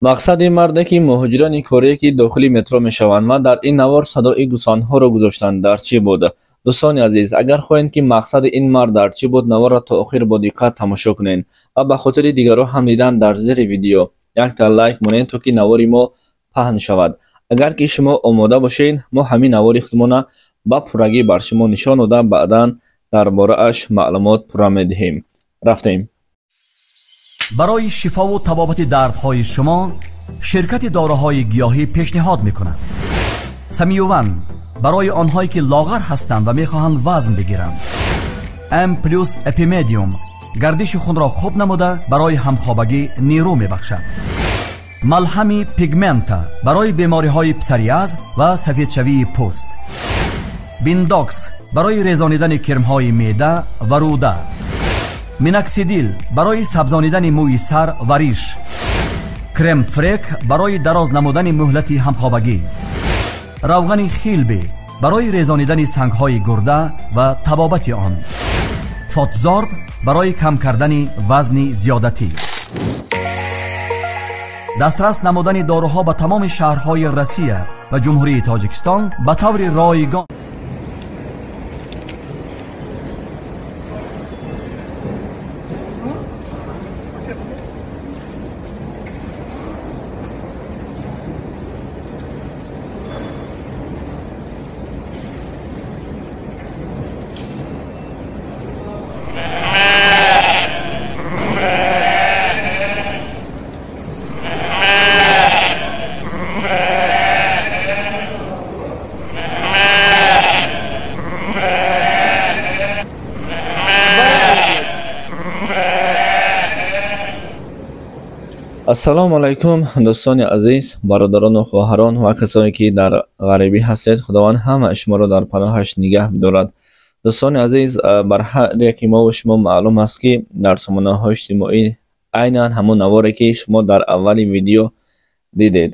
Мақсади марде ки муҳоҷирони корие ки дохили метро мешаванд ва дар ин навор садои гӯсфандҳоро гузоштанд дар чӣ буд? Дӯстони азиз, агар хоҳед ки мақсади ин мард дар чӣ буд, наворро то охир бо диққат тамошо кунед ва ба хотири дигарро ҳам дидан дар зери видео якта лайк монед, то ки навори мо паҳн шавад. Агар ки шумо омода бошед, мо ҳамин навори худмона ба пуррагӣ бар шумо нишон дода, баъдан дар борааш маълумот пурра медиҳем. Рафтем. Барои шифову табобати дардҳои шумо ширкати доруҳои гиёҳӣ пешниҳод мекунад. Самиюван барои онҳое ки лоғар ҳастанд ва мехоҳанд вазн бигиранд. М плюс Эпимедиум гардиши хунро хуб намуда барои ҳамхобагӣ нерӯ мебахшад. Малҳами пигмента барои бемориҳои псориаз ва сафедшавии пӯст. Биндокс барои резонидани кирмҳои меъда ва рӯда. Миноксидил барои сабзонидани мӯи сар ва риш. Крем-фрек барои дароз намудани муҳлати ҳамхобагӣ. Равғани хилби барои резонидани сангҳои гурда ва табобати он. Фотзорб барои кам кардани вазни зиёдатӣ. Дастрас намудани доруҳо ба тамоми шаҳрҳои Россия ва Ҷумҳурии Тоҷикистон ба таври ройгон. Ассалому алайкум, дӯстони азиз, бародарону хоҳарон ва касоне ки дар ғарибӣ ҳастед. Худованд ҳама шуморо дар паноҳаш нигаҳ бидорад. Дӯстони азиз, бар ҳар яки мо шумо маълум аст ки дар сомонаҳои иҷтимоӣ айнан ҳамон наворе ки шумо дар аввали видео дидед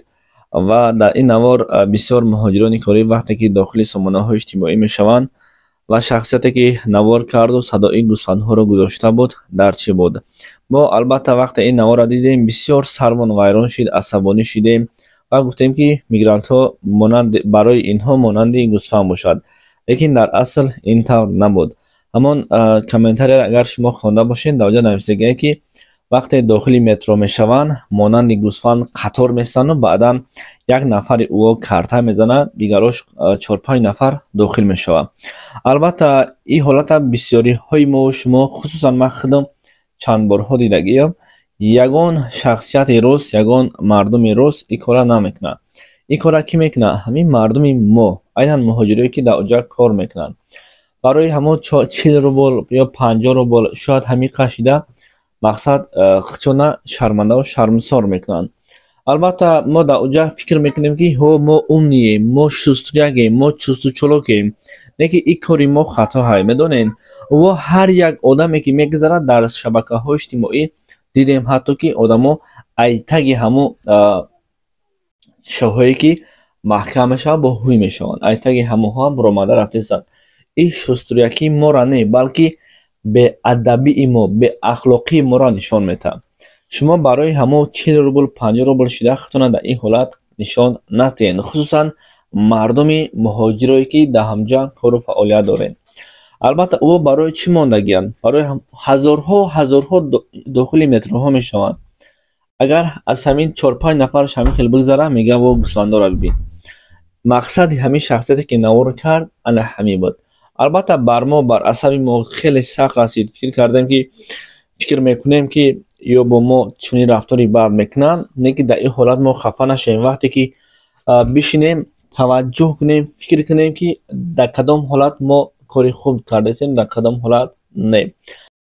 ва дар ин навор бисёр муҳоҷирони корӣ вақте ки дохили сомонаҳои иҷтимоӣ мешаванд ва шахсияте ки навор карду садои гӯсфандҳоро гузошта буд дар чӣ буд. Мо албатта вақте ин наворро дидем, бисёр сармон вайрон шид, асабонӣ шидем ва гуфтем ки мигрантҳо барои инҳо монанди гӯсфанд бошад, лекин дар асл ин тавр набуд. Ҳамон комментарияро агар шумо хонда бошед, дар оҷа нависагие ки вақте дохили метро мешаванд, монанди гӯсфанд қатор местанду баъдан як нафари ӯо карта мезанад, дигарош 4-5 нафар дохил мешавад. Албатта ин ҳолата бисёриҳои мо шумо, хусусан ман худам чанд борҳо дидагиам, ягон шахсияти рус, ягон мардуми рус ин кора намекунад. Ин кора кӣ мекунад? Ҳамин мардуми мо, айнан муҳоҷирое ки дар оҷа кор мекунанд. Барои ҳамон 40 рубл ё 50 рубл шояд ҳамин қашида мақсад худшона шармандаву шармсор мекунанд. Албатта мо дар оҷа фикр мекунем ки ҳо мо умнием, мо шустрягем, мо чустучолокем, лекин ин кори мо хато ҳай. Медонед, во ҳар як одаме ки мегузарад дар шабакаҳои иҷтимоӣ дидем, ҳатто ки одамо айтаги ҳамон шоҳое ки маҳкам мешаванд бо ҳуй мешаванд, айтаги ҳамонҳо ҳам баромада рафтесанд. Ин шустрякии мора не, балки беадабии мо, беахлоқии моро нишон медиҳад. Шумо барои ҳамон 40 рубл, 50 рубл шида худтона дар ин ҳолат нишон надиҳед, хусусан мардуми муҳоҷирое ки дар ҳамҷа кору фаъолият доред. Албатта ӯ барои чӣ мондагианд? Барои ҳазорҳо ҳазорҳо дохили метроҳо мешаванд. Агар аз ҳамин 4-5 нафараш ҳамин хел бигзарад, мегӯяд во гӯсфандора бибин. Мақсади ҳамин шахсияте ки навор кард ана ҳамин буд. Албатта бар мо, бар асаби мо хеле сахт расид. Фикр кардем ки фикр мекунем ки ё бо мо чунин рафтори бад мекунанд, не ки дар ин ҳолат мо хафа нашавем. Вақте ки бишинем, таваҷҷӯҳ кунем, фикр кунем ки дар кадом ҳолат мо кори хуб кардасем, дар кадом ҳолат не.